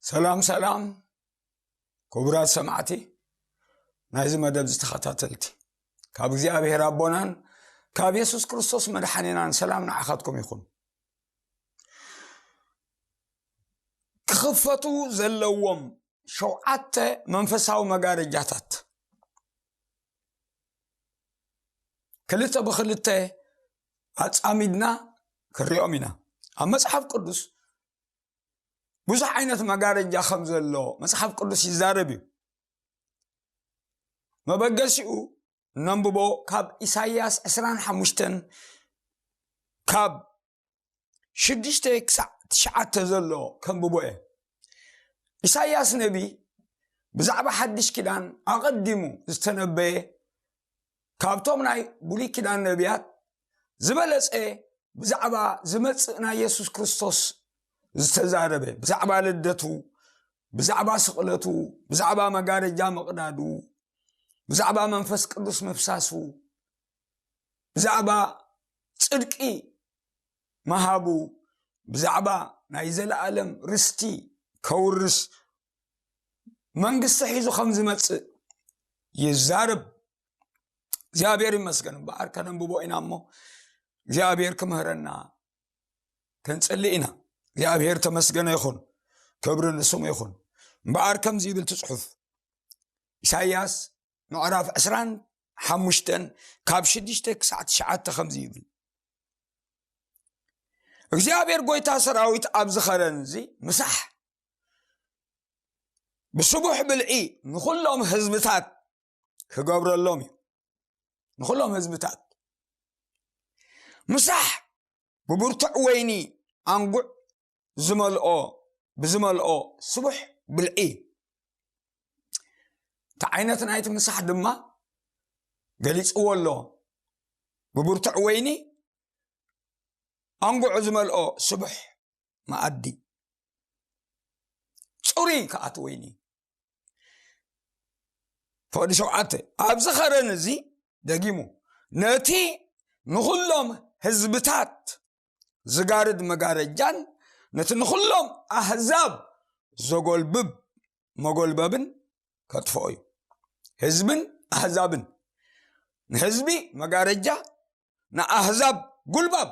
ሰላም ሰላም፣ ክቡራት ሰማዕቲ ናይዚ መደብ ዝተኸታተልቲ፣ ካብ እግዚኣብሔር ኣቦናን ካብ የሱስ ክርስቶስ መድሓኒናን ሰላም ንዓኻትኩም ይኹን። ክኽፈቱ ዘለዎም ሸውዓተ መንፈሳዊ መጋረጃታት፣ ክልተ ብኽልተ ኣጻሚድና ክንሪኦም ኢና። ኣብ መጽሓፍ ቅዱስ ብዙሕ ዓይነት መጋረጃ ከም ዘሎ መጽሓፍ ቅዱስ ይዛረብ እዩ። መበገሲኡ ነንብቦ፣ ካብ ኢሳይያስ ዕስራን ሓሙሽተን ካብ ሽዱሽተ ክሳዕ ትሽዓተ ዘሎ ከንብቦ እየ። ኢሳይያስ ነቢ ብዛዕባ ሓድሽ ኪዳን ኣቐዲሙ ዝተነበየ፣ ካብቶም ናይ ብሉይ ኪዳን ነቢያት ዝበለጸ፣ ብዛዕባ ዝመጽእ ናይ የሱስ ክርስቶስ ዝተዛረበ፣ ብዛዕባ ልደቱ፣ ብዛዕባ ስቕለቱ፣ ብዛዕባ መጋረጃ ምቕዳዱ፣ ብዛዕባ መንፈስ ቅዱስ ምፍሳሱ፣ ብዛዕባ ጽድቂ ምሃቡ፣ ብዛዕባ ናይ ዘለኣለም ርስቲ ከውርስ መንግስቲ ሒዙ ከም ዝመጽእ ይዛረብ። እግዚኣብሔር ይመስገን። እምበኣር ከነንብቦ ኢና እሞ እግዚኣብሔር ክምህረና ከንጽሊ ኢና። እግዚኣብሔር ተመስገነ ይኹን፣ ክብሪ ንስሙ ይኹን። እምበኣር ከምዚ ይብል እቲ ጽሑፍ፣ ኢሳይያስ ምዕራፍ ዕስራን ሓሙሽተን ካብ ሽዱሽተ ክሳዕ ትሽዓተ ከምዚ ይብል፣ እግዚኣብሔር ጎይታ ሰራዊት ኣብዚ ኸረን እዚ ምሳሕ ብስቡሕ ብልዒ ንኹሎም ህዝብታት ክገብረሎም እዩ። ንኹሎም ህዝብታት ምሳሕ ብብርቱዕ ወይኒ ኣንጉዕ ዝመልኦ፣ ብዝመልኦ ስቡሕ ብልዒ። እቲ ዓይነት ናይቲ ምሳሕ ድማ ገሊጽዎ ኣሎ። ብብርቱዕ ወይኒ ኣንጉዑ ዝመልኦ ስቡሕ መኣዲ፣ ጽሩይ ከኣ እቲ ወይኒ። ፍቕዲ ሸውዓተ፣ ኣብዚ ኸረን እዚ ደጊሙ ነቲ ንኹሎም ህዝብታት ዝጋርድ መጋረጃን ነቲ ንኹሎም ኣህዛብ ዘጎልብብ መጎልበብን ከጥፍኦ እዩ። ህዝብን ኣህዛብን፣ ንህዝቢ መጋረጃ፣ ንኣህዛብ ጉልባብ።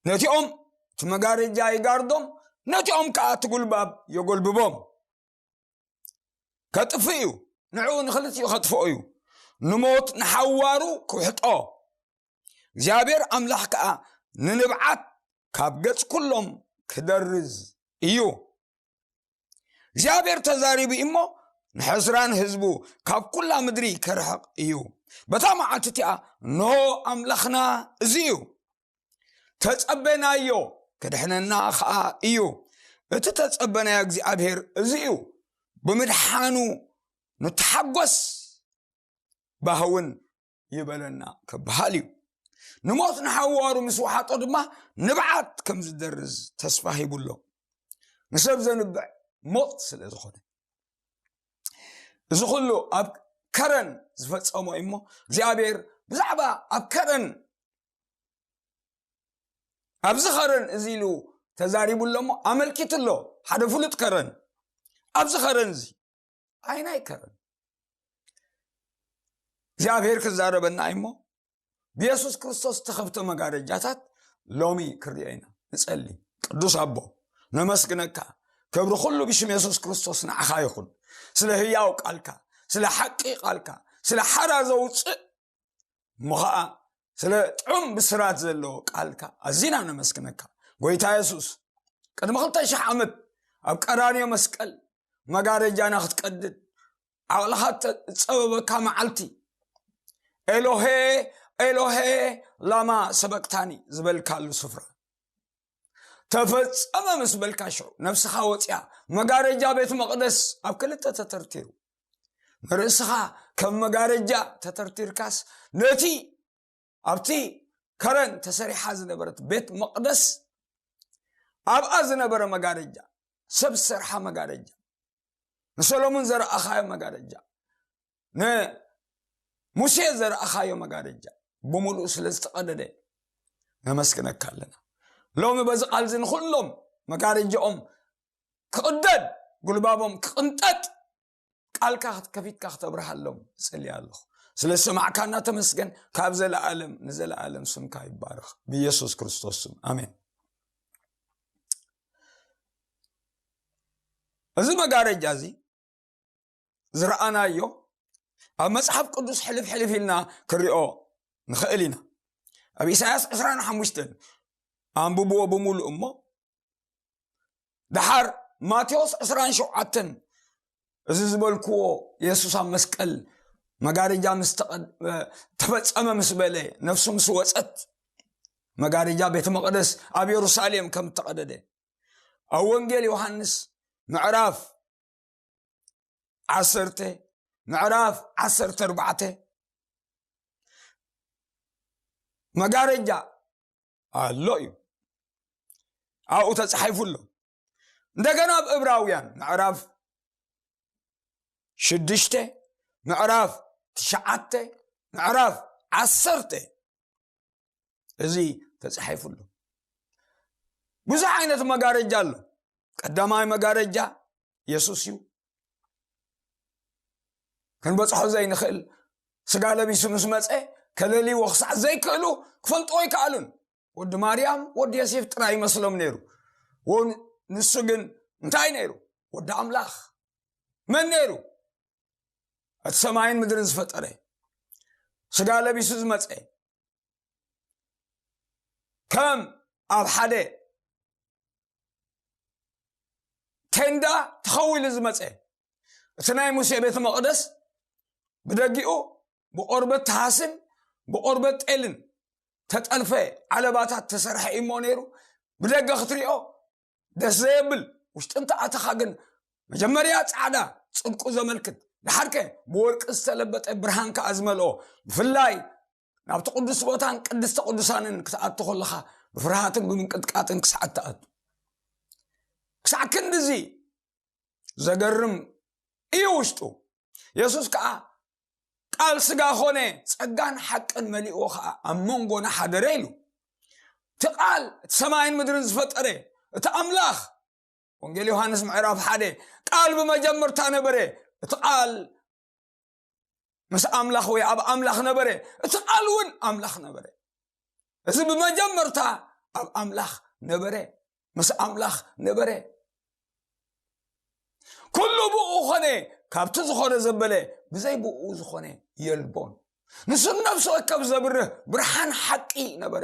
ነቲኦም እቲ መጋረጃ ይጋርዶም፣ ነቲኦም ከኣ እቲ ጉልባብ የጎልብቦም። ከጥፍእ እዩ፣ ንዕኡ ንኽልቲኡ ከጥፍኦ እዩ። ንሞት ንሓዋሩ ክውሕጦ፣ እግዚኣብሔር ኣምላኽ ከኣ ንንብዓት ካብ ገጽ ኩሎም ክደርዝ እዩ። እግዚኣብሔር ተዛሪቡ እሞ ንሕስራን ህዝቡ ካብ ኩላ ምድሪ ከርሕቕ እዩ። በታ መዓልቲ እቲኣ እንሆ ኣምላኽና እዚ እዩ፣ ተጸበናዮ፣ ክድሕነና ኸኣ እዩ። እቲ ተጸበናዮ እግዚኣብሔር እዚ እዩ፣ ብምድሓኑ ንተሓጎስ፣ ባህውን ይበለና ክበሃል እዩ። ንሞት ንሓዋሩ ምስ ወሓጦ ድማ ንብዓት ከም ዝደርዝ ተስፋ ሂቡ ኣሎ። ንሰብ ዘንብዕ ሞት ስለ ዝኾነ፣ እዚ ኩሉ ኣብ ከረን ዝፈጸሞ እዩ እሞ እግዚኣብሔር ብዛዕባ ኣብ ከረን፣ ኣብዚ ከረን እዚ ኢሉ ተዛሪቡ ኣሎ እሞ ኣመልኪቱ ኣሎ ሓደ ፍሉጥ ከረን። ኣብዚ ከረን እዚ ኣይናይ ከረን እግዚኣብሔር ክዛረበና እዩ እሞ ብየሱስ ክርስቶስ ዝተኸፍተ መጋረጃታት ሎሚ ክርዮ ኢና። ንጸሊ። ቅዱስ ኣቦ፣ ነመስግነካ። ክብሪ ኩሉ ብሽም የሱስ ክርስቶስ ንዓኻ ይኹን። ስለ ህያው ቃልካ፣ ስለ ሓቂ ቃልካ፣ ስለ ሓራ ዘውፅእ እሞ ኸዓ ስለ ጥዑም ብስራት ዘለዎ ቃልካ ኣዚና ነመስግነካ። ጎይታ የሱስ፣ ቅድሚ ክልተ ሽሕ ዓመት ኣብ ቀራንዮ መስቀል መጋረጃና ክትቀድድ ዓቕልኻ እተጸበበካ መዓልቲ፣ ኤሎሄ፣ ኤሎሄ፣ ላማ ሰበቅታኒ ዝበልካሉ ስፍራ፣ ተፈጸመ ምስ በልካ ሽዑ ነፍስኻ ወጺኣ፣ መጋረጃ ቤት መቕደስ ኣብ ክልተ ተተርቲሩ፣ ንርእስኻ ከም መጋረጃ ተተርቲርካስ፣ ነቲ ኣብቲ ከረን ተሰሪሓ ዝነበረት ቤት መቕደስ፣ ኣብኣ ዝነበረ መጋረጃ፣ ሰብ ዝሰርሓ መጋረጃ፣ ንሰሎሞን ዘረኣኻዮ መጋረጃ፣ ንሙሴ ዘረኣኻዮ መጋረጃ ብምሉኡ ስለ ዝተቐደደ ነመስግነካ ኣለና። ሎሚ በዚ ቃል እዚ ንኹሎም መጋረጃኦም ክቕደድ፣ ጉልባቦም ክቕንጠጥ፣ ቃልካ ከፊትካ ክተብርሃሎም እጽሊ ኣለኹ። ስለ ዝሰማዕካና ተመስገን። ካብ ዘለኣለም ንዘለኣለም ስምካ ይባረኽ፣ ብኢየሱስ ክርስቶስ ስም፣ ኣሜን። እዚ መጋረጃ እዚ ዝረኣናዮ ኣብ መጽሓፍ ቅዱስ ሕልፍ ሕልፍ ኢልና ክንሪኦ ንኽእል ኢና። ኣብ ኢሳያስ ዕስራን ሓሙሽተን ኣንብብዎ ብምሉእ እሞ፣ ደሓር ማቴዎስ ዕስራን ሸውዓተን፣ እዚ ዝበልክዎ፣ የሱስ ኣብ መስቀል መጋረጃ ምስ ተቐድ-፣ ተፈጸመ ምስ በለ፣ ነፍሱ ምስ ወጸት፣ መጋረጃ ቤተ መቕደስ ኣብ የሩሳሌም ከም እተቐደደ፣ ኣብ ወንጌል ዮሃንስ ምዕራፍ ዓሰርተ፣ ምዕራፍ ዓሰርተ ኣርባዕተ፣ መጋረጃ ኣሎ እዩ፣ ኣብኡ ተጻሒፉ ኣሎ። እንደገና ኣብ ዕብራውያን ምዕራፍ ሽዱሽተ፣ ምዕራፍ ትሽዓተ፣ ምዕራፍ ዓሰርተ፣ እዚ ተጻሒፉ ኣሎ። ብዙሕ ዓይነት መጋረጃ ኣሎ። ቀዳማይ መጋረጃ የሱስ እዩ። ክንበጽሖ ዘይንኽእል፣ ስጋ ለቢሱ ምስ መጸ፣ ከለልይዎ ክሳዕ ዘይክእሉ፣ ክፈልጥዎ ኣይከኣሉን። ወዲ ማርያም፣ ወዲ ዮሴፍ ጥራይ ይመስሎም ነይሩ። ወ-፣ ንሱ ግን እንታይ ነይሩ? ወዲ ኣምላኽ። መን ነይሩ? እቲ ሰማይን ምድርን ዝፈጠረ፣ ስጋ ለቢሱ ዝመጸ፣ ከም ኣብ ሓደ ቴንዳ ተኸዊሉ ዝመጸ፣ እቲ ናይ ሙሴ ቤተ መቕደስ ብደጊኡ ብቆርበት ተሃስን ብቆርበት ጤልን ተጠልፈ ዓለባታት ተሰርሐ እሞ ነይሩ። ብደገ ክትሪኦ ደስ ዘየብል፣ ውሽጢ እንተኣተኻ ግን መጀመርያ ጻዕዳ ጽድቁ ዘመልክት፣ ደሓርከ ብወርቂ ዝተለበጠ ብርሃን ከኣ ዝመልኦ፣ ብፍላይ ናብቲ ቅዱስ ቦታን ቅድስተ ቅዱሳንን ክትኣቱ ከለኻ ብፍርሃትን ብምንቅጥቃጥን ክሳዕ እትኣቱ። ክሳዕ ክንድዚ ዘገርም እዩ ውሽጡ። የሱስ ከኣ ቃል ስጋ ኾነ፣ ጸጋን ሓቅን መሊእዎ ኸኣ ኣብ መንጎና ሓደረ ኢሉ። እቲ ቃል፣ እቲ ሰማይን ምድርን ዝፈጠረ፣ እቲ ኣምላኽ፣ ወንጌል ዮሃንስ ምዕራፍ ሓደ፣ ቃል ብመጀመርታ ነበረ፣ እቲ ቃል ምስ ኣምላኽ ወይ ኣብ ኣምላኽ ነበረ፣ እቲ ቃል እውን ኣምላኽ ነበረ። እዚ ብመጀመርታ ኣብ ኣምላኽ ነበረ፣ ምስ ኣምላኽ ነበረ። ኩሉ ብኡ ኾነ፣ ካብቲ ዝኾነ ዘበለ፣ ብዘይ ብኡ ዝኾነ የልቦን። ንሱ ነፍሲ ወከፍ ዘብርህ ብርሃን ሓቂ ነበረ።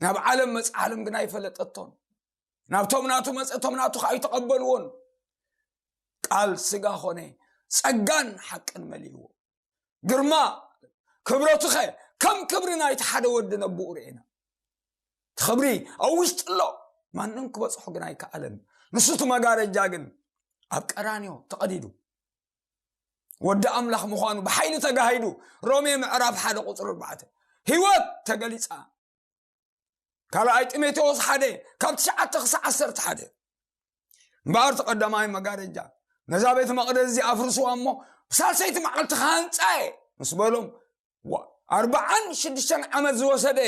ናብ ዓለም መጽ-፣ ዓለም ግና ኣይፈለጠቶን። ናብቶም ናቱ መጸ፣ እቶም ናቱ ከኣ ኣይተቐበልዎን። ቃል ስጋ ኾነ፣ ጸጋን ሓቅን መሊእዎ። ግርማ ክብረቱኸ ከም ክብሪ ናይቲ ሓደ ወዲ ነብኡ ርኤና። እቲ ክብሪ ኣብ ውሽጢ ኣሎ፣ ማንም ክበጽሖ ግን ኣይከኣለን። ንሱ እቲ መጋረጃ ግን ኣብ ቀራንዮ ተቐዲዱ። ወዲ ኣምላኽ ምዃኑ ብሓይሊ ተጋሂዱ። ሮሜ ምዕራፍ ሓደ ቁጽሪ ኣርባዕተ። ህይወት ተገሊጻ። ካልኣይ ጢሞቴዎስ ሓደ ካብ ትሽዓተ ክሳዕ ዓሰርተ ሓደ። እምበኣር እቲ ቀዳማይ መጋረጃ ነዛ ቤተ መቕደስ እዚ ኣፍርስዋ እሞ ብሳልሰይቲ መዓልቲ ክሃንጻ እየ ምስ በሎም፣ ዋ-፣ ኣርባዓን ሽዱሽተን ዓመት ዝወሰደ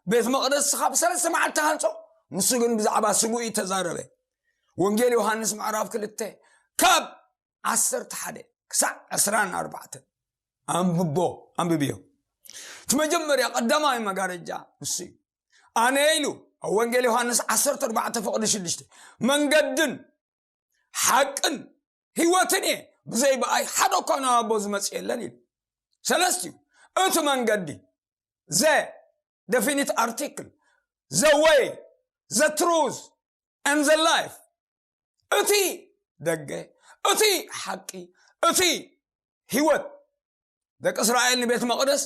ቤት መቕደስ ካብ ሰለስተ መዓልቲ ሃንጾ፣ ንሱ ግን ብዛዕባ ስጉኢ ተዛረበ። ወንጌል ዮሃንስ ምዕራፍ ክልተ ካብ ዓሰርተ ሓደ ክሳዕ ዕስራን ኣርባዕተን። ኣንብቦ፣ ኣንብብዮ። እቲ መጀመርያ ቀዳማይ መጋረጃ ንሱ እዩ። ኣነ ኢሉ ኣብ ወንጌል ዮሃንስ ዓሰርተ ኣርባዕተ ፍቕዲ ሽዱሽተ፣ መንገድን ሓቅን ህይወትን እየ፣ ብዘይ ብኣይ ሓደ እኳ ናብ ኣቦ ዝመጽእ የለን ኢሉ። ሰለስቲኡ፣ እቲ መንገዲ፣ the definite article, the way, the truth, and the life፣ እቲ ደገ፣ እቲ ሓቂ፣ እቲ ህይወት። ደቂ እስራኤል ንቤት መቕደስ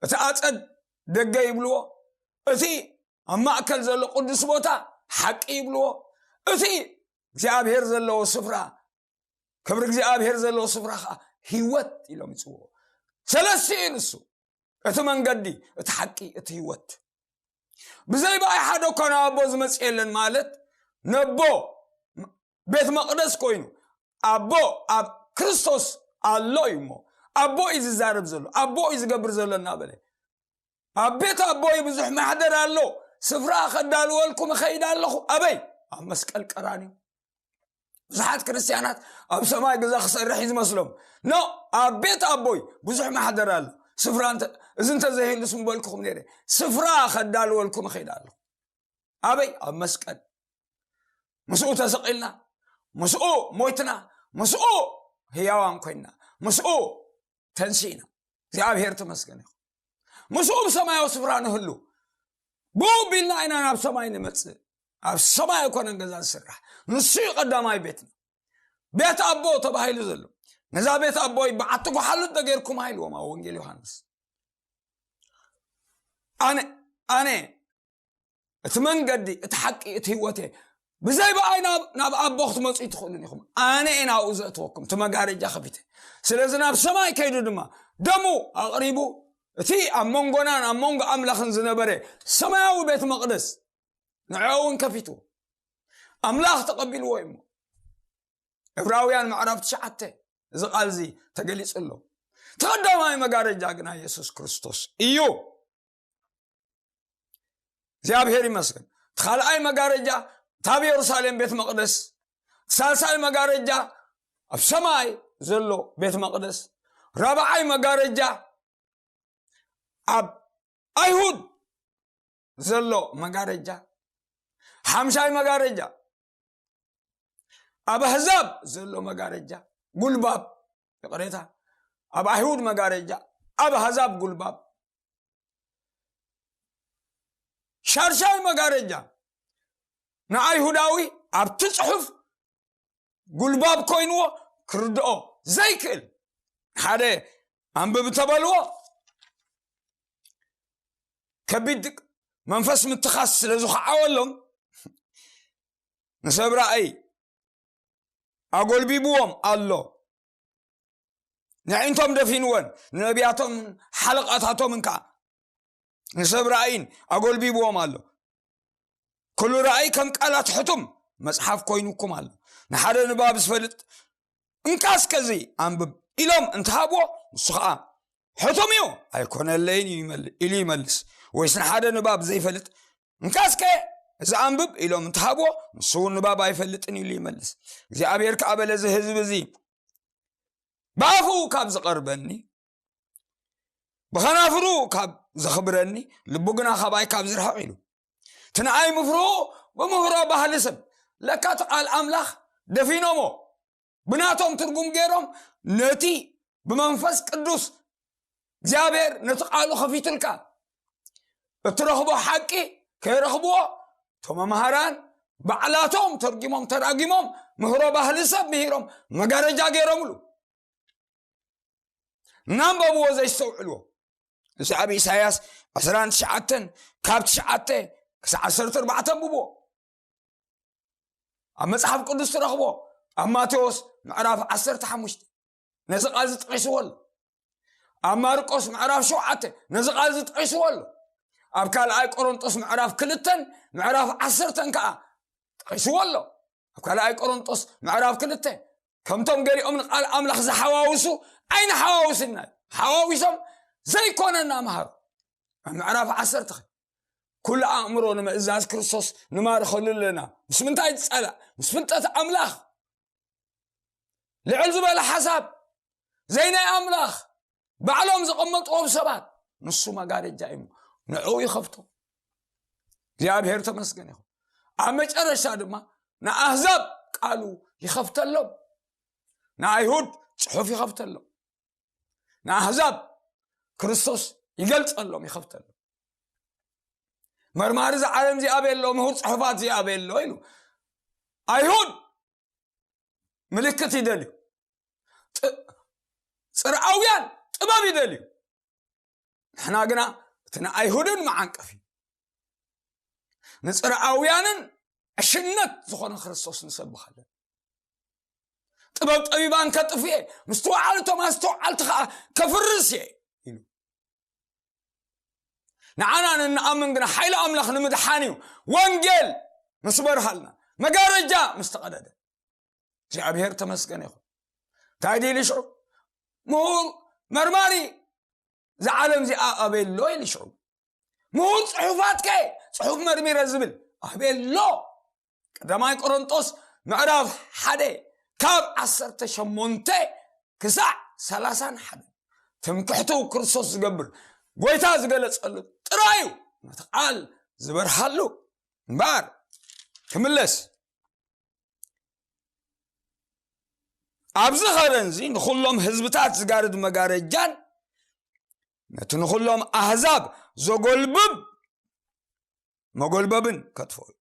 እቲ ኣጸድ ደገ ይብልዎ፣ እቲ ኣብ ማእከል ዘሎ ቅዱስ ቦታ ሓቂ ይብልዎ፣ እቲ እግዚኣብሔር ዘለዎ ስፍራ፣ ክብሪ እግዚኣብሔር ዘለዎ ስፍራ ኸዓ ህይወት ኢሎም ይጽውዑ። ሰለስቲኡ ንሱ፣ እቲ መንገዲ፣ እቲ ሓቂ፣ እቲ ህይወት። ብዘይ ብኣይ ሓደ እኳ ናብ ኣቦ ዝመጽእ የለን ማለት፣ ነቦ ቤት መቕደስ ኮይኑ፣ ኣቦ ኣብ ክርስቶስ ኣሎ እዩ እሞ፣ ኣቦ እዩ ዝዛረብ ዘሎ፣ ኣቦ እዩ ዝገብር ዘሎ እናበለ፣ ኣብ ቤት ኣቦይ ብዙሕ ማሕደር ኣሎ፣ ስፍራ ከዳልወልኩም እኸይድ ኣለኹ። ኣበይ? ኣብ መስቀል ቀራንዮ። ብዙሓት ክርስትያናት ኣብ ሰማይ ገዛ ክሰርሕ እዩ ዝመስሎም። ኖ፣ ኣብ ቤት ኣቦይ ብዙሕ ማሕደር ኣሎ። ስፍራ እንተ-፣ እዚ እንተዘይህሉስ ምበልኩኹም ነይረ። ስፍራ ከዳልወልኩም እኸይድ ኣለኹ። ኣበይ? ኣብ መስቀል። ምስኡ ተሰቒልና፣ ምስኡ ሞይትና፣ ምስኡ ህያዋን ኮይንና፣ ምስኡ ተንሲእና። እግዚኣብሔር ተመስገን ይኹን። ምስኡ ብሰማያዊ ስፍራ ንህሉ። ብኡ ቢልና ኢና ናብ ሰማይ ንመጽእ። ኣብ ሰማይ ኣይኮነን ገዛ ዝስራሕ። ንሱ እዩ ቀዳማይ ቤትና። ቤት ኣቦ ተባሂሉ ዘሎ። ነዛ ቤት ኣቦይ በዓቲ ጓሓሉት ደገይርኩም ኢልዎም ኣብ ወንጌል ዮሃንስ። ኣነ፣ ኣነ እቲ መንገዲ፣ እቲ ሓቂ፣ እቲ ህይወት እየ። ብዘይ ብኣይ ናብ፣ ናብ ኣቦ ክትመጹ ኣይትኽእሉን ኢኹም። ኣነ እየ ናብኡ ዘእትወኩም፣ እቲ መጋረጃ ከፊተ። ስለዚ ናብ ሰማይ ከይዱ ድማ ደሙ ኣቕሪቡ፣ እቲ ኣብ መንጎናን ኣብ መንጎ ኣምላኽን ዝነበረ ሰማያዊ ቤት መቕደስ ንዕኡ እውን ከፊቱ። ኣምላኽ ተቐቢልዎ እዩ እሞ። ዕብራውያን ምዕራፍ ትሽዓተ እዚ ቃል እዚ ተገሊጹ ኣሎ። እቲ ቀዳማይ መጋረጃ ግና የሱስ ክርስቶስ እዩ። እግዚኣብሔር ይመስገን። እቲ ካልኣይ መጋረጃ፣ እቲ ኣብ የሩሳሌም ቤት መቕደስ፣ እቲ ሳልሳይ መጋረጃ፣ ኣብ ሰማይ ዘሎ ቤት መቕደስ፣ ራብዓይ መጋረጃ፣ ኣብ ኣይሁድ ዘሎ መጋረጃ፣ ሓምሻይ መጋረጃ፣ ኣብ ኣህዛብ ዘሎ መጋረጃ፣ ጉልባብ፣ ይቕሬታ፣ ኣብ ኣይሁድ መጋረጃ፣ ኣብ ኣህዛብ ጉልባብ፣ ሻድሻይ መጋረጃ፣ ንኣይሁዳዊ ኣብቲ ጽሑፍ ጉልባብ ኮይንዎ ክርድኦ ዘይክእል ሓደ ኣንብብ እንተበልዎ፣ ከቢድ መንፈስ ምትኻስ ስለ ዝኸዓወሎም፣ ንሰብ ራእይ ኣጎልቢብዎም ኣሎ። ንዕንቶም ደፊንወን፣ ንነቢያቶምን ሓለቓታቶምን ከኣ ንሰብ ራእይን ኣጎልቢብዎም ኣሎ። ኩሉ ራእይ ከም ቃላት ሕቱም መጽሓፍ ኮይኑኩም ኣሎ። ንሓደ ንባብ ዝፈልጥ፣ "እንካ እስከ እዚ ኣንብብ" ኢሎም እንተሃብዎ፣ ንሱ ኸኣ "ሕቱም እዩ፣ ኣይኮነለይን" እዩ ይመል-፣ ኢሉ ይመልስ። ወይስ ንሓደ ንባብ ዘይፈልጥ፣ "እንካ እስከ እዚ ኣንብብ" ኢሎም እንተሃብዎ፣ ንሱ እውን ንባብ ኣይፈልጥን ኢሉ ይመልስ። እግዚኣብሔር ከኣ በለ፣ "እዚ ህዝቢ እዚ ብኣፉ ካብ ዝቐርበኒ፣ ብኸናፍሩ ካብ ዘኽብረኒ፣ ልቡ ግና ካባይ ካብ ዝርሕቕ" ኢሉ። እቲ ንኣይ ምፍርሁ ብምህሮ ባህሊ ሰብ፣ ለካ እቲ ቃል ኣምላኽ ደፊኖሞ፣ ብናቶም ትርጉም ገይሮም፣ ነቲ ብመንፈስ ቅዱስ እግዚኣብሔር ነቲ ቃሉ ከፊቱልካ እትረኽቦ ሓቂ ከይረኽብዎ፣ እቶም መምሃራን ባዕላቶም ተርጊሞም ተራጊሞም፣ ምህሮ ባህሊ ሰብ ምሂሮም፣ መጋረጃ ገይሮምሉ። እናንበብዎ ዘይስተውዕልዎ። እዚ ኣብ ኢሳያስ ዕስራን ትሽዓተን ካብ ትሽዓተ ክሳዕ ዓሰርተ ኣርባዕተ ኣንብብዎ። ኣብ መጽሓፍ ቅዱስ ትረኽቦ፣ ኣብ ማቴዎስ ምዕራፍ ዓሰርተ ሓሙሽተ ነዚ ቃል እዚ ጠቒስዎ ኣሎ። ኣብ ማርቆስ ምዕራፍ ሸውዓተ ነዚ ቃል እዚ ጠቒስዎ ኣሎ። ኣብ ካልኣይ ቆሮንጦስ ምዕራፍ ክልተን ምዕራፍ ዓሰርተን ከኣ ጠቒስዎ ኣሎ። ኣብ ካልኣይ ቆሮንጦስ ምዕራፍ ክልተ፣ ከምቶም ገሊኦም ንቃል ኣምላኽ ዝሓዋውሱ ኣይንሓዋውስና እዩ። ሓዋዊሶም ዘይኮነና መሃሩ። ኣብ ምዕራፍ ዓሰርተ፣ ኩሉ ኣእምሮ ንምእዛዝ ክርስቶስ ንማርኸሉ ኣለና። ምስ ምንታይ ዝጸላእ? ምስ ፍልጠት ኣምላኽ። ልዕል ዝበለ ሓሳብ ዘይናይ ኣምላኽ ባዕሎም ዘቐመጥዎም ሰባት፣ ንሱ መጋረጃ እዩ፣ ንዕኡ ይኸፍቶ። እግዚኣብሔር ተመስገን ይኹን። ኣብ መጨረሻ ድማ ንኣህዛብ ቃሉ ይኸፍተሎም፣ ንኣይሁድ ጽሑፍ ይኸፍተሎም፣ ንኣህዛብ ክርስቶስ ይገልጸሎም፣ ይኸፍተሎም። መርማሪ እዚ ዓለም እዚኣ ቤሎ፣ ምሁር ጽሑፋት እዚኣ ቤሎ ኢሉ። ኣይሁድ ምልክት ይደልዩ፣ ጥ-፣ ጽርዓውያን ጥበብ ይደልዩ። ንሕና ግና እቲ ንኣይሁድን መዓንቀፊ፣ ንጽርዓውያንን ዕሽነት ዝኾነ ክርስቶስ ንሰብኽ ኣለና። ጥበብ ጠቢባን ከጥፍእ እየ፣ ምስትውዓል እቶም ኣስተውዓልቲ ኸዓ ከፍርስ እየ ኢሉ። ንዓና ንንኣምን ግና ሓይሊ ኣምላኽ ንምድሓን እዩ። ወንጌል ምስ በርሃልና፣ መጋረጃ ምስ ተቐደደ። እግዚኣብሔር ተመስገን ይኹን። እንታይ ድዩ ኢሉ ሽዑ? ምሁር መርማሪ እዛ ዓለም እዚኣ ኣበይ ኣሎ ኢሉ ሽዑ። ምሁር ጽሑፋትከ ጽሑፍ መርሚረ ዝብል ኣበይ ኣሎ? ቀዳማይ ቆሮንጦስ ምዕራፍ ሓደ ካብ ዓሰርተ ሸሞንተ ክሳዕ ሰላሳን ሓደ ትምክሕቱ ክርስቶስ ዝገብር ጎይታ ዝገለጸሉ ጥራይ እዩ ነቲ ቃል ዝበርሃሉ። እምበኣር ክምለስ ኣብዚ ኸረንዚ ንኹሎም ህዝብታት ዝጋርድ መጋረጃን ነቲ ንኹሎም ኣህዛብ ዘጎልብብ መጎልበብን ከጥፍኡ እዩ።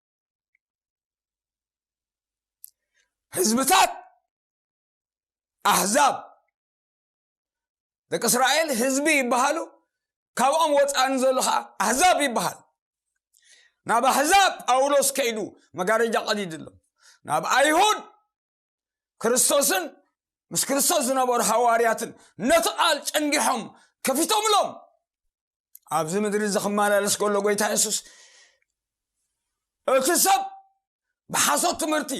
ህዝብታት ኣህዛብ ደቂ እስራኤል ህዝቢ ይበሃሉ፣ ካብኦም ወፃእን ዘሎ ከዓ ኣህዛብ ይበሃል። ናብ ኣህዛብ ጳውሎስ ከይዱ መጋረጃ ቀዲድሎም፣ ናብ ኣይሁድ ክርስቶስን ምስ ክርስቶስ ዝነበሩ ሃዋርያትን ነቲ ቃል ጨንጊሖም ከፊቶምሎም። ኣብዚ ምድሪ እዚ ክመላለስ ከሎ ጎይታ የሱስ እቲ ሰብ ብሓሶት ትምህርቲ፣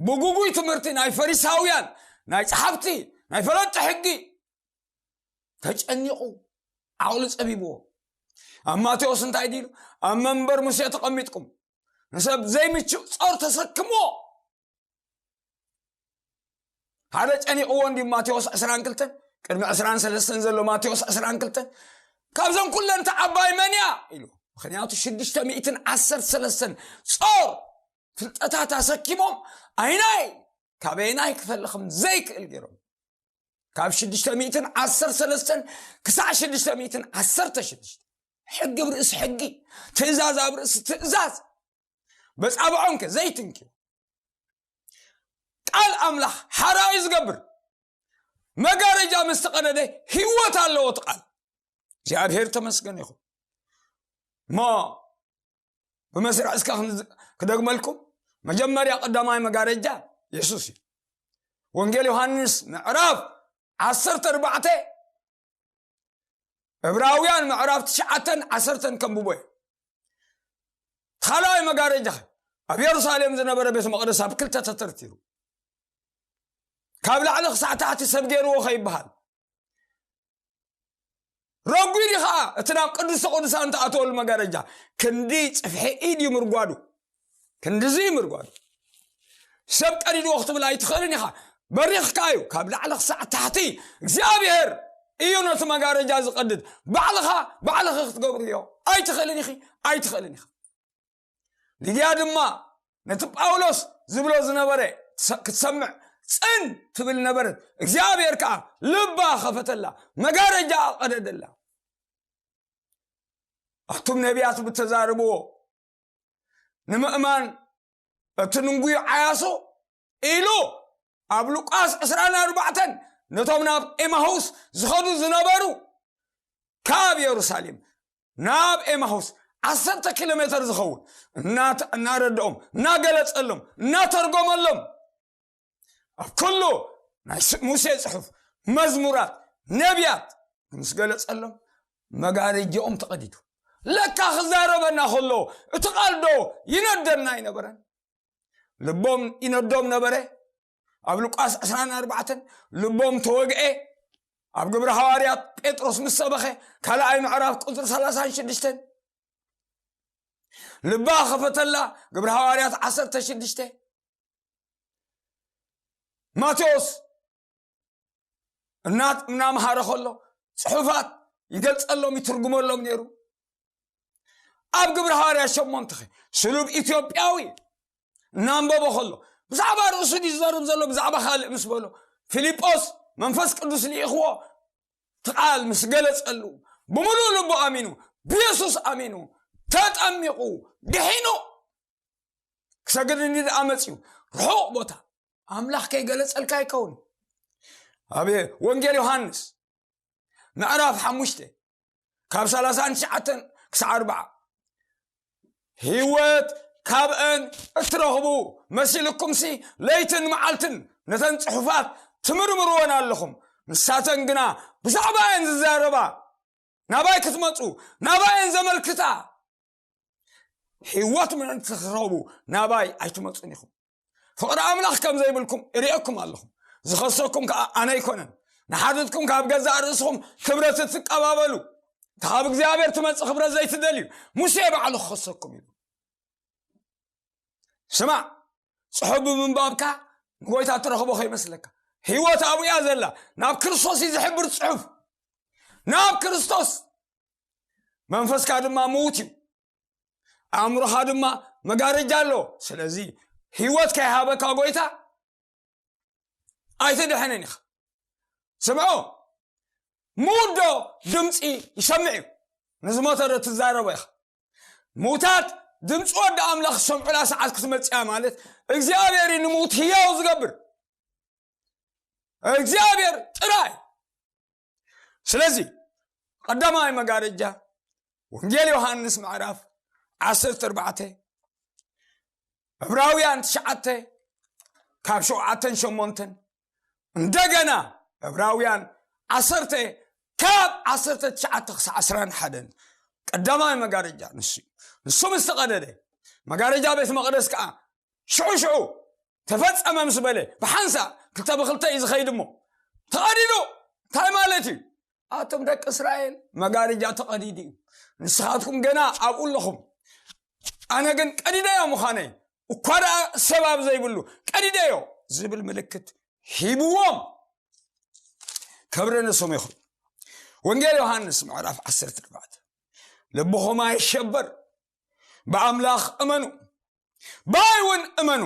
ብጉጉይ ትምህርቲ ናይ ፈሪሳውያን፣ ናይ ጸሓፍቲ፣ ናይ ፈለጥቲ ሕጊ ተጨኒቑ ዓቕሉ ጸቢብዎ። ኣብ ማቴዎስ እንታይ ዲሉ? ኣብ መንበር ሙሴ ተቐሚጥኩም ንሰብ ዘይምችእ ጾር ተሰክምዎ። ሓደ ጨኒቕዎ እንዲ ማቴዎስ ዕስራን ክልተን ቅድሚ ዕስራን ሰለስተን ዘሎ ማቴዎስ ዕስራን ክልተን ካብዞም ኩለን እቲ ዓባይ መን እያ ኢሉ። ምክንያቱ ሽዱሽተ ሚእትን ዓሰርተ ሰለስተን ጾር ፍልጠታት ኣሰኪሞም ኣይናይ ካበይናይ ክፈልኽም ዘይክእል ገይሮም። ካብ ሽዱሽተ ሚእትን ዓሰርተ ሰለስተን ክሳዕ ሽዱሽተ ሚእትን ዓሰርተ ሽዱሽተ ሕጊ ኣብ ርእሲ ሕጊ፣ ትእዛዝ ኣብ ርእሲ ትእዛዝ በጻብዖም ከ ዘይትንክዩ። ቃል ኣምላኽ ሓራዊ ዝገብር መጋረጃ ምስ ተቐደደ ህይወት ኣለዎ እቲ ቃል። እግዚኣብሔር ተመስገን ይኹን። እሞ ብመስርዕ እስከ ክንዝ- ክደግመልኩም። መጀመርያ ቀዳማይ መጋረጃ የሱስ እዩ። ወንጌል ዮሃንስ ምዕራፍ ዓሰርተ ኣርባዕተ፣ ዕብራውያን ምዕራፍ ትሽዓተን ዓሰርተን ከንብቦ እዩ። ካልኣይ መጋረጃ ኣብ የሩሳሌም ዝነበረ ቤተ መቕደስ ኣብ ክልተ ተተርቲሩ፣ ካብ ላዕሊ ክሳዕ ታሕቲ ሰብ ገይርዎ ከይበሃል ረጒድ እዩ ከዓ። እቲ ናብ ቅዱስ ቅዱሳን ተኣተወሉ መጋረጃ ክንዲ ጽፍሒ ኢድ እዩ ምርጓዱ። ክንድዚ ምርጓድ ሰብ ቀዲድዎ ክትብል ኣይትኽእልን ኢኻ። በሪኽካ እዩ ካብ ላዕሊ ክሳዕ ታሕቲ። እግዚኣብሔር እዩ ነቲ መጋረጃ ዝቐድድ። ባዕልኻ ባዕልኺ ክትገብርዮ ኣይትኽእልን ኢኺ፣ ኣይትኽእልን ኢኻ። ሊድያ ድማ ነቲ ጳውሎስ ዝብሎ ዝነበረ ክትሰምዕ ጽን ትብል ነበረት። እግዚኣብሔር ከዓ ልባ ኸፈተላ፣ መጋረጃ ቀደደላ። ኣቱም ነቢያት ብተዛርብዎ ንምእማን እቲ ንንጉዩ ዓያሶ ኢሉ ኣብ ሉቃስ ዕስራን ኣርባዕተን ነቶም ናብ ኤማሁስ ዝኸዱ ዝነበሩ ካብ የሩሳሌም ናብ ኤማሁስ ዓሰርተ ኪሎ ሜትር ዝኸውን እናረድኦም እናገለጸሎም እናተርጎመሎም ኣብ ኩሉ ናይ ሙሴ ጽሑፍ መዝሙራት ነቢያት ምስ ገለጸሎም መጋረጃኦም ተቐዲዱ። ለካ ክዛረበና ከሎ እቲ ቃል ዶ ይነደና ኣይነበረን? ልቦም ይነዶም ነበረ። ኣብ ሉቃስ ዕስራን ኣርባዕተን ልቦም ተወግኤ። ኣብ ግብሪ ሃዋርያት ጴጥሮስ ምስ ሰበኸ ካልኣይ ምዕራፍ ቁፅሪ ሰላሳን ሽዱሽተን ልባ ከፈተላ። ግብሪ ሃዋርያት ዓሰርተ ሽዱሽተ ማቴዎስ እናመሃረ ከሎ ጽሑፋት ይገልጸሎም ይትርጉመሎም ነይሩ። ኣብ ግብሪ ሃዋርያ ሸሞንተ ስሉብ ኢትዮጵያዊ እናንበቦ ከሎ ብዛዕባ ርእሱ ድዩ ዝዘርብ ዘሎ ብዛዕባ ካልእ ምስ በሎ ፊልጶስ መንፈስ ቅዱስ ልኢኽዎ እቲ ቃል ምስ ገለጸሉ ብምሉእ ልቡ ኣሚኑ ብየሱስ ኣሚኑ ተጠሚቑ ድሒኑ ክሰግድ እንዲ ደኣ መፅዩ ርሑቕ ቦታ ኣምላኽ ከይገለጸልካ ይከውን። ኣብ ወንጌል ዮሃንስ ምዕራፍ ሓሙሽተ ካብ ሰላሳን ትሽዓተን ክሳዕ ኣርባዓ ህይወት ካብአን እትረኽቡ መሲልኩምሲ ለይትን መዓልትን ነተን ጽሑፋት ትምርምርወን ኣለኹም። ንሳተን ግና ብዛዕባየን ዝዛረባ ናባይ ክትመጹ ናባየን ዘመልክታ ህይወት ምእንቲ ክትረኽቡ ናባይ ኣይትመጹን ኢኹም። ፍቕሪ ኣምላኽ ከም ዘይብልኩም እርእየኩም ኣለኹ። ዝኸሰኩም ከኣ ኣነ ኣይኮነን። ንሓድትኩም ካብ ገዛእ ርእስኹም ክብረት እትቀባበሉ ካብ እግዚኣብሔር ትመጽእ ክብረት ዘይትደልዩ፣ ሙሴ ባዕሉ ክኸሰኩም ኢሉ። ስማዕ፣ ጽሑፍ ብምንባብካ ንጎይታ ትረኽቦ ከይመስለካ። ህይወት ኣብኡ እያ ዘላ። ናብ ክርስቶስ እዩ ዝሕብር ጽሑፍ። ናብ ክርስቶስ። መንፈስካ ድማ ምዉት እዩ። ኣእምሮኻ ድማ መጋረጃ ኣለዎ። ስለዚ ህይወት ከይሃበካ ጎይታ ኣይትድሕንን ኢኻ። ስምዖ፣ ምዉት ዶ ድምፂ ይሰምዕ እዩ? ንዝሞተ ዶ ትዛረቦ ኢኻ? ምዉታት ድምፂ ወዲ ኣምላኽ ዝሰምዑላ ሰዓት ክትመፅያ ማለት እግዚኣብሔር እዩ ንምዉት ህያው ዝገብር። እግዚኣብሔር ጥራይ። ስለዚ ቀዳማይ መጋረጃ ወንጌል ዮሃንስ ምዕራፍ ዓሰርተ ኣርባዕተ፣ ዕብራውያን ትሽዓተ ካብ ሸውዓተን ሸሞንተን፣ እንደገና ዕብራውያን ዓሰርተ ካብ ዓሰርተ ትሽዓተ ክሳዕ ዕስራን ሓደን። ቀዳማይ መጋረጃ ንሱ እዩ። ንሱ ምስ ተቐደደ፣ መጋረጃ ቤት መቕደስ ከዓ ሽዑ ሽዑ ተፈጸመ ምስ በለ፣ ብሓንሳእ ክልተ ብክልተ እዩ ዝኸይድ እሞ፣ ተቐዲዱ። እንታይ ማለት እዩ? ኣቶም ደቂ እስራኤል፣ መጋረጃ ተቐዲዱ እዩ፣ ንስኻትኩም ገና ኣብኡ ኣለኹም። ኣነ ግን ቀዲደዮ ምዃነይ፣ እኳ ደኣ ሰብ ኣብ ዘይብሉ ቀዲደዮ ዝብል ምልክት ሂብዎም። ክብሪ ንስሙ ይኹን። ወንጌል ዮሃንስ ምዕራፍ ዓሰርተ ኣርባዕተ፣ ልብኹም ኣይሸበር፣ ብኣምላኽ እመኑ፣ ብኣይ እውን እመኑ።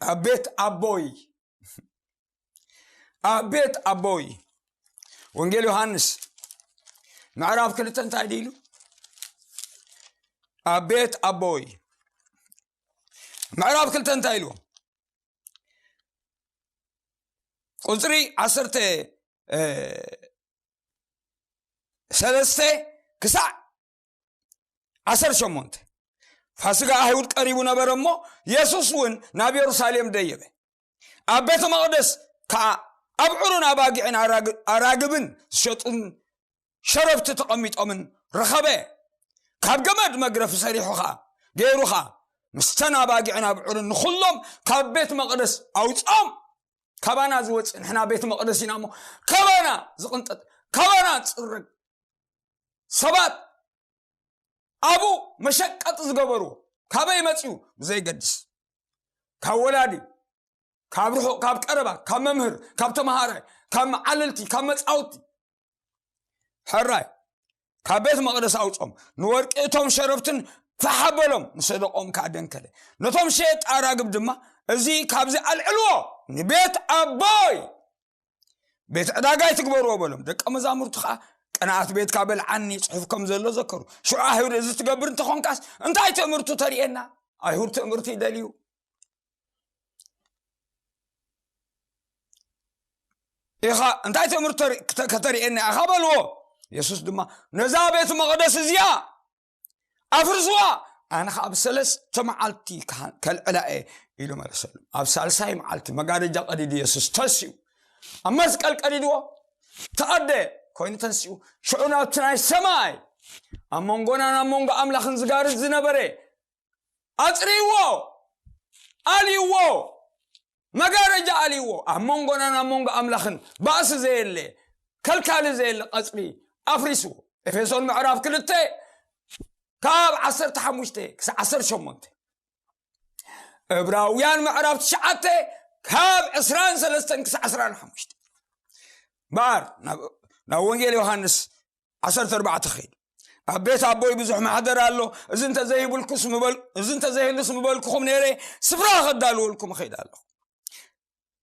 ኣብ ቤት ኣቦይ፣ ኣብ ቤት ኣቦይ። ወንጌል ዮሃንስ ምዕራፍ ክልተ እንታይ ድዩ ኢሉ? ኣብ ቤት ኣቦይ። ምዕራፍ ክልተ እንታይ ኢሉ? ቁፅሪ ዓሰርተ፣ እ፣ ሰለስተ ክሳዕ ዓሰርተ ሸሞንተ። ፋሲጋ ኣይሁድ ቀሪቡ ነበረ እሞ፣ የሱስ እውን ናብ የሩሳሌም ደየበ። ኣብ ቤተ መቕደስ ከዓ ኣብዑርን ኣባጊዕን ኣራግ-፣ ኣራግብን ዝሸጡን ሸረብቲ ተቐሚጦምን ረኸበ። ካብ ገመድ መግረፊ ሰሪሑ ኸዓ፣ ገይሩ ኸዓ፣ ምስተን ኣባጊዕን ኣብዑርን ንኹሎም ካብ ቤት መቕደስ ኣውፅኦም። ካባና ዝወፅእ፣ ንሕና ቤት መቕደስ ኢና እሞ፣ ካባና ዝቕንጠጥ፣ ካባና ዝፅረግ ሰባት ኣብኡ መሸቀጢ ዝገበርዎ ካበይ መፅኡ ብዘይገድስ፣ ካብ ወላዲ፣ ካብ ርሑቕ፣ ካብ ቀረባ፣ ካብ መምህር፣ ካብ ተምሃራይ፣ ካብ መዓለልቲ፣ ካብ መጻውቲ፣ ሕራይ ካብ ቤት መቕደስ ኣውጾም፣ ንወርቂ እቶም ሸረብትን ፋሕ ኣበሎም፣ ንሰደቆም ከኣ ደንከለ። ነቶም ሸየጥቲ ኣራግብ ድማ፣ "እዚ ካብዚ ኣልዕልዎ፣ ንቤት ኣቦይ ቤት ዕዳጋ ኣይትግበርዎ" በሎም። ደቀ መዛሙርቱ ከኣ፣ "ቅንኣት ቤትካ በልዓኒ" ጽሑፍ ከም ዘሎ ዘከሩ። ሽዑ ኣይሁድ፣ "እዚ ትገብር እንተኾንካስ፣ እንታይ ትእምርቱ ተርእየና? ኣይሁድ ትእምርቲ ይደልዩ ኢኻ፣ እንታይ ትእምርቱ ተርኢ-፣ ክተ-፣ ከተርእየና ኢኻ?" በልዎ። የሱስ ድማ፣ "ነዛ ቤት መቕደስ እዚኣ ኣፍርስዋ፣ ኣነ ኸዓ ኣብ ሰለስተ መዓልቲ ከ-፣ ከልዕላ እየ" ኢሉ መለሰሉ። ኣብ ሳልሳይ መዓልቲ መጋረጃ ቀዲዱ የሱስ ተሲኡ፣ ኣብ መስቀል ቀዲድዎ፣ ተቐደ፣ ኮይኑ ተንሲኡ፣ ሽዑ ናብቲ ናይ ሰማይ፣ ኣብ መንጎናን ኣብ መንጎ ኣምላኽን ዝጋርድ ዝነበረ ኣጽርይዎ፣ ኣልይዎ፣ መጋረጃ ኣልይዎ። ኣብ መንጎናን ኣብ መንጎ ኣምላኽን ባእሲ ዘየለ፣ ከልካሊ ዘየለ ቀጽሪ ኣፍሪስዎ። ኤፌሶን ምዕራፍ ክልተ ካብ ዓሰርተ ሓሙሽተ ክሳብ ዓሰርተ ሸሞንተ። ዕብራውያን ምዕራፍ ትሽዓተ ካብ ዕስራን ሰለስተን ክሳብ ዕስራን ሓሙሽተ። እምበኣር ናብ፣ ናብ ወንጌል ዮሃንስ ዓሰርተ ኣርባዕተ ኸይድ። "ኣብ ቤት ኣቦይ ብዙሕ ማሕደር ኣሎ፣ እዚ እንተዘይብልኩስ ምበል-፣ እዚ እንተዘይህሉስ ምበልኩኹም ነይረ፣ ስፍራ ኸዳልወልኩም እኸይድ ኣለኹ።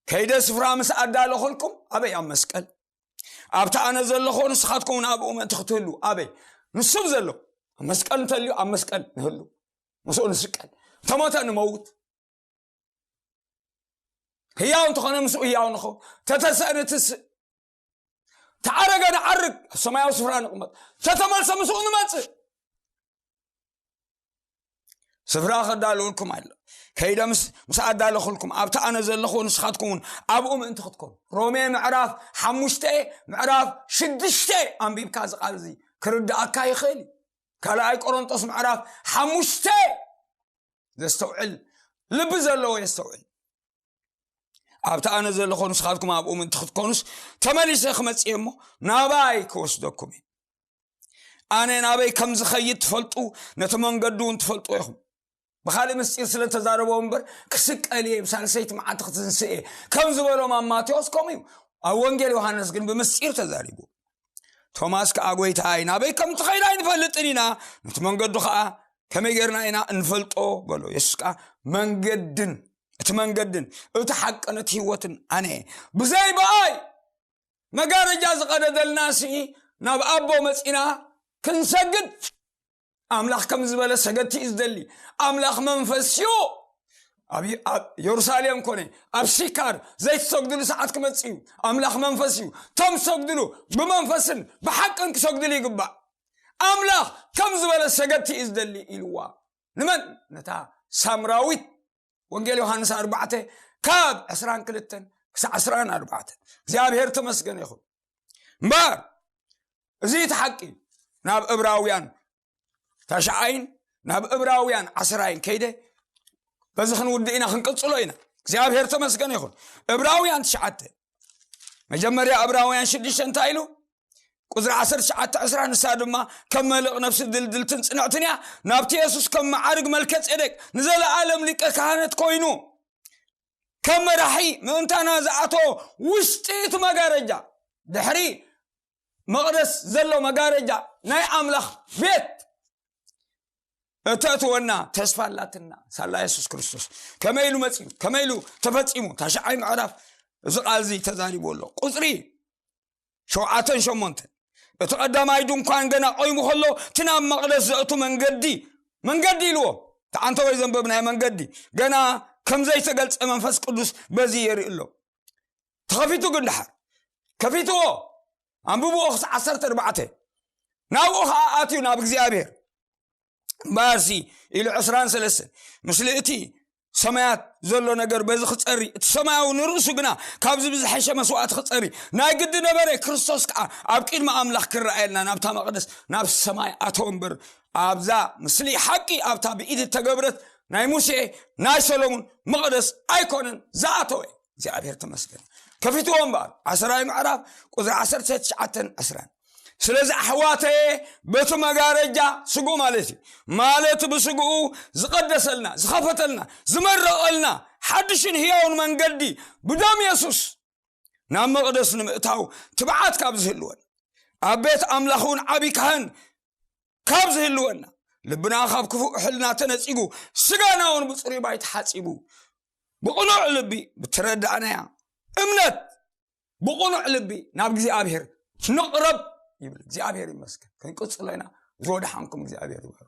ከይደ ስፍራ ምስ ኣዳለኹልኩም" ኣበይ? ኣብ መስቀል። "ኣብቲ ኣነ ዘለኹ ንስኻትኩም እውን ኣብኡ ምእንቲ ክትህሉ" ኣበይ? ንሱ ኣብ ዘሎ። ኣብ መስቀል እንተልዩ፣ ኣብ መስቀል ንህሉ፣ ምስኡ ንስቀል፣ ተሞተ ንመውት። ህያው እንተኾነ ምስኡ ህያው ንኸውን። ተተሰእነ ትስእ። ተዓረገ ንዓርግ፣ ኣብ ሰማያዊ ስፍራ ንቕመጥ። ተተመልሰ ምስኡ ንመጽእ። ስፍራ ከዳልወልኩም ኣሎ። ከይደ ምስ፣ ምስ ኣዳለኹልኩም፣ ኣብቲ ኣነ ዘለኹ ንስኻትኩም እውን ኣብኡ ምእንቲ ክትኮኑ። ሮሜ ምዕራፍ ሓሙሽተ፣ ምዕራፍ ሽዱሽተ ኣንቢብካ እዚ ቃል እዚ ክርድኣካ ይኽእል እዩ። ካልኣይ ቆሮንጦስ ምዕራፍ ሓሙሽተ፣ ዘስተውዕል፣ ልቢ ዘለዎ የስተውዕል። "ኣብቲ ኣነ ዘለኹ ንስኻትኩም ኣብኡ ምእንቲ ክትኮኑስ፣ ተመሊሰ ክመጽእ እየ እሞ፣ ናባይ ክወስደኩም እየ። ኣነ ናበይ ከም ዝኸይድ ትፈልጡ፣ ነቲ መንገዱ እውን ትፈልጡ ኢኹም። ብኻልእ ምስጢር ስለ ተዛረቦ እምበር፣ ክስቀል እየ፣ ብሳልሰይቲ መዓልቲ ክትንስእ እየ ከም ዝበሎም ኣብ ማቴዎስ ከምኡ እዩ። ኣብ ወንጌል ዮሃንስ ግን ብምስጢር ተዛሪቡ። ቶማስ ከኣ፣ "ጐይታይ፣ ናበይ ከም ትኸይድ ኣይንፈልጥን ኢና፣ ነቲ መንገዱ ኸኣ ከመይ ጌርና ኢና እንፈልጦ?" በሎ። የሱስ ከኣ፣ "መንገድን እቲ መንገድን እቲ ሓቅን እቲ ህይወትን ኣነ እየ። ብዘይ ብኣይ መጋረጃ ዝቐደደልና ሲ ናብ ኣቦ መጺና ክንሰግድ ኣምላኽ ከም ዝበለ ሰገድቲ እዩ ዝደሊ። ኣምላኽ መንፈስ እዩ። ኣብ ኣብ የሩሳሌም ኮነ ኣብ ሲካር ዘይትሰግድሉ ሰዓት ክመጽእ እዩ። ኣምላኽ መንፈስ እዩ። ከም ዝሰግድሉ ብመንፈስን ብሓቅን ክሰግድሉ ይግባእ። ኣምላኽ ከም ዝበለ ሰገድቲ እዩ ዝደሊ" ኢልዋ። ንመን? ነታ ሳምራዊት። ወንጌል ዮሃንስ ኣርባዕተ ካብ ዕስራን ክልተን ክሳዕ ዕስራን ኣርባዕተን። እግዚኣብሔር ተመስገን ይኹን። እምበር እዚ እቲ ሓቂ። ናብ እብራውያን ተሽዓይን ናብ እብራውያን ዓስራይን ከይደ በዚ ክንውድእ ኢና፣ ክንቅጽሎ ኢና። እግዚኣብሔር ተመስገን ይኹን። እብራውያን ትሽዓተ፣ መጀመርያ እብራውያን ሽዱሽተ እንታይ ኢሉ? ቁጽሪ ዓሰርተ ትሽዓተ ዕስራ፣ ንሳ ድማ ከም መልእቕ ነፍሲ ድልድልትን ጽንዕትን እያ፣ ናብቲ የሱስ ከም መዓርግ መልከ ጼዴቅ ንዘለኣለም ሊቀ ካህነት ኮይኑ ከም መራሒ ምእንታና ዝኣተወ ውሽጢ እቲ መጋረጃ፣ ድሕሪ መቕደስ ዘሎ መጋረጃ፣ ናይ ኣምላኽ ቤት እተእትወና ተስፋ ኣላትና። ሳላ የሱስ ክርስቶስ ከመይ ኢሉ መጺኡ፣ ከመይ ኢሉ ተፈጺሙ፣ ታሽዓይ ምዕራፍ እዚ ቃል እዚ ተዛሪቡ ኣሎ። ቁጽሪ ሸውዓተን ሸሞንተን፣ እቲ ቀዳማይ ድንኳን ገና ቆይሙ ከሎ፣ እቲ ናብ መቕደስ ዘእቱ መንገዲ፣ መንገዲ ኢልዎ። ተዓንተ ወይ ዘንበብናዮ መንገዲ ገና ከም ዘይተገልጸ መንፈስ ቅዱስ በዚ የርኢ ኣሎ። ተኸፊቱ ግን ደሓር ከፊትዎ፣ ኣንብብዎ ክሳዕ ዓሰርተ ኣርባዕተ። ናብኡ ኸዓ ኣትዩ ናብ እግዚኣብሔር። እምበኣርሲ ኢሉ ዕስራን ሰለስተን፣ ምስሊ እቲ ሰማያት ዘሎ ነገር በዚ ክጸሪ፣ እቲ ሰማያዊ ንርእሱ ግና ካብዚ ብዝሐሸ መስዋዕቲ ክጸሪ ናይ ግዲ ነበረ። ክርስቶስ ከኣ ኣብ ቅድሚ ኣምላኽ ክረኣየልና ናብታ መቕደስ፣ ናብ ሰማይ ኣተወ እምበር፣ ኣብዛ ምስሊ ሓቂ፣ ኣብታ ብኢድ እተገብረት ናይ ሙሴ ናይ ሰሎሙን መቕደስ ኣይኮነን ዝኣተወ። እግዚኣብሔር ተመስገን። ከፊትዎ እምበኣር፣ ዓስራይ ምዕራፍ ቁጽሪ ዓሰርተ ትሽዓተን ዕስራን። ስለዚ ኣሕዋተየ፣ በቲ መጋረጃ ስግኡ ማለት እዩ፣ ማለት ብስግኡ ዝቐደሰልና፣ ዝኸፈተልና፣ ዝመረቐልና ሓድሽን ህያውን መንገዲ ብደም የሱስ ናብ መቕደስ ንምእታው ትብዓት ካብ ዝህልወን፣ ኣብ ቤት ኣምላኽ እውን ዓቢ ካህን ካብ ዝህልወና፣ ልብና ካብ ክፉእ ሕልና ተነጺጉ፣ ስጋና እውን ብጽሩይ ባይ ተሓጺቡ፣ ብቕኑዕ ልቢ ብትረዳእናያ እምነት ብቕኑዕ ልቢ ናብ እግዚኣብሔር ንቕረብ ይብል። እግዚኣብሔር ይመስገን። ክንቅጽሎ ኢና። ዝወድሓንኩም እግዚኣብሔር ይባርክ።